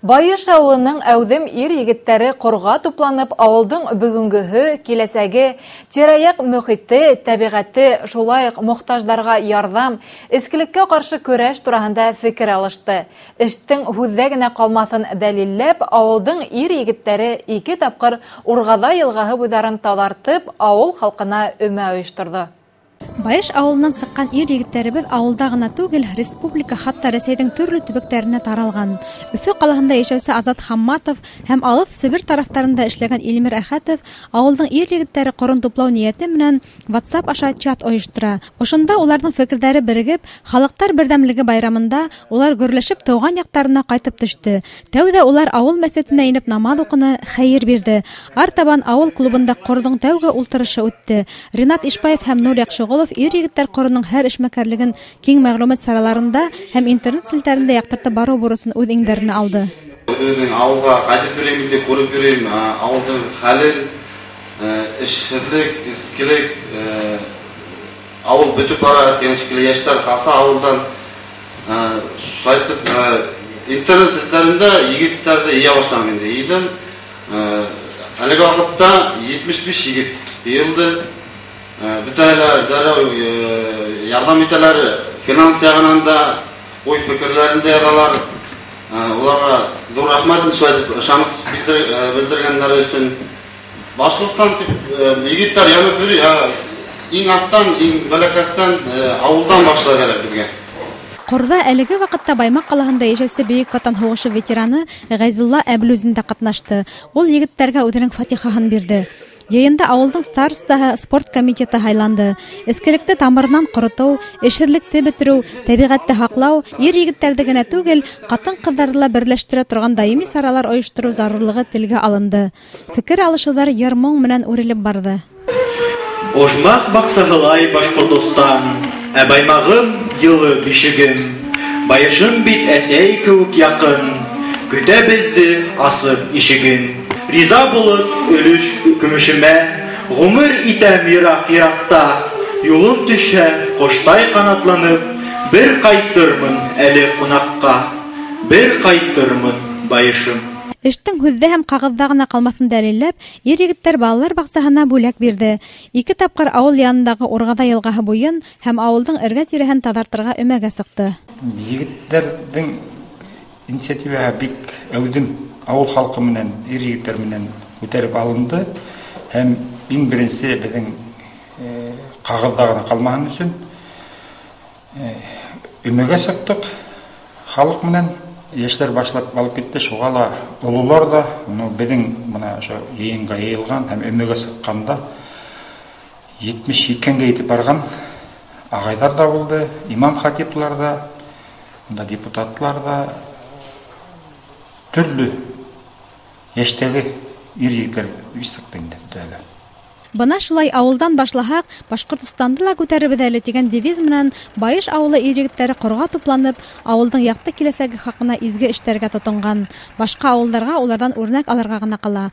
Байыш ауылының әүҙем ир-егеттәре ҡорға тупланып, ауылдың бөгөнгөһө, киләсәге, тирә-яҡ мөхите, тәбиғәте, шулай уҡ мохтаждарға ярҙам, эскелеккә ҡаршы көрәш тураһында фекер алышты. Эштең һүҙҙә генә ҡалмаҫын дәлилләп, ауылдың ир-егеттәре 2 тапҡыр Урғаҙа йылғаһы буйҙарын таҙартып, ауыл халҡына өмә ойошторҙо. Байыш ауылынан сыҡҡан ир-егеттәребеҙ ауылда ғына түгел, республика, хатта Рәсәйҙең төрлө төбәктәренә таралған. Өфө ҡалаһында йәшәүсе Азат Хамматов һәм алыҫ Себер тарафтарында эшләгән Илмир Әхәтов ауылдың ир-егеттәре ҡорон туплау ниәте менән WhatsApp аша чат ойоштора. Ошонда уларҙың фекерҙәре берегеп, халыҡтар берҙәмлеге байрамында улар гөрләшеп тыуған яҡтарына ҡайтып төштө. Тәүҙә улар ауыл мәсетенә инеп намаҙ уҡыны, хәйер бирҙе. Артабан ауыл клубында ҡорҙоң тәүге ултырышы үтте. Ринат Ишбаев һәм Нур Яҡшығолов ир-егеттәр ҡоронон һәр эшмәкәрлеген киң мәғлүмәт сараларында һәм интернет селтәрендә яҡтыртып барыу бурысын үҙ иңдәренә алды. Үҙебеҙҙең ауылға ҡайтып йөрөйөм инде, күреп йөрөйөм, ауылдың хәлен, эшһеҙлек, эскелек, ауыл бөтөп бара тигән шикелле, йәштәр ҡаса ауылдан. Шулайтып, интернет селтәрендә егеттәрҙе йыя башланым инде. Йыйҙым. Әлеге ваҡытта 75 егет йыйылды. Бөтәһе лә дәррәү ярҙам итәләр, финанс яғынан да, уй-фекерләрен дә яҙалар. Уларға ҙур рәхмәт шулай итеп ышаныс белдергәндәре өсөн. Башҡортостан тип егеттәр янып йөрөй, иң аҫтан, иң бәләкәстән, ауылдан башлай кәрәк беҙгә. Ҡорҙа әлеге ваҡытта Баймаҡ ҡалаһында йәшәүсе Бөйөк Ватан һуғышы ветераны Ғәйзулла Әблүзин дә ҡатнашты. Ул егеттәргә үҙенең фатихаһын бирҙе. Йыйында ауылдың старостаһы, спорт комитеты һайланды. Эскелекте тамырынан ҡоротоу, эшһеҙлекте бөтөрөү, тәбиғәтте һаҡлау, ир-егеттәрҙе генә түгел, ҡатын-ҡыҙҙарҙы ла берләштерә торған даими саралар ойоштороу зарурлығы телгә алынды. Фекер алышыуҙар йыр-моң менән үрелеп барҙы. Ожмах баҡсаһылай Башҡортостан, ә баймағым йылы бишегем. Байышым бит әсәй кеүек яҡын, көтә беҙҙе асып ишеген. Риза булып өлөш көмөшөмә, ғүмер итәм йыраҡ-йыраҡта. Юлым төшһә, ҡоштай ҡанатланып, бер ҡайтырмын әле ҡунаҡҡа, бер ҡайтырмын байышым. Эштең һүҙҙә һәм ҡағыҙҙа ғына ҡалмаҫын дәлилләп, ир-егеттәр балалар баҡсаһына бүләк бирҙе. 2 тапҡыр ауыл янындағы Урғаҙа йылғаһы буйын һәм ауылдың эргә-тирәһен таҙартырға өмәгә сыҡты. Егеттәрҙең инициативаһы бик әүҙем, ауыл халҡы менән, ир-егеттәр менән күтәреп алынды. Һәм иң беренсе беҙҙең ҡағыҙҙа ғына ҡалмаһын өсөн өмәгә сыҡтыҡ халыҡ менән. Йәштәр башлап алып китте, шуға ла ололар ҙа, беҙҙең бына ошо йыйынға йыйылған һәм өмәгә сыҡҡанда 70-80-гә етеп барған ағайҙар ҙа булды, имам хатиплар ҙа, унда депутатлар ҙа, төрлө йәштәге ир-егеттәр сыҡты инде бөтәһе лә. Бына шулай ауылдан башлаһаҡ, Башҡортостанды ла күтәрербеҙ әле тигән девиз менән Байыш ауылы ир-егеттәре ҡорға тупланып, ауылдың яҡты киләсәге хаҡына изге эштәргә тотонған. Башҡа ауылдарға уларҙан үрнәк алырға ғына ҡала.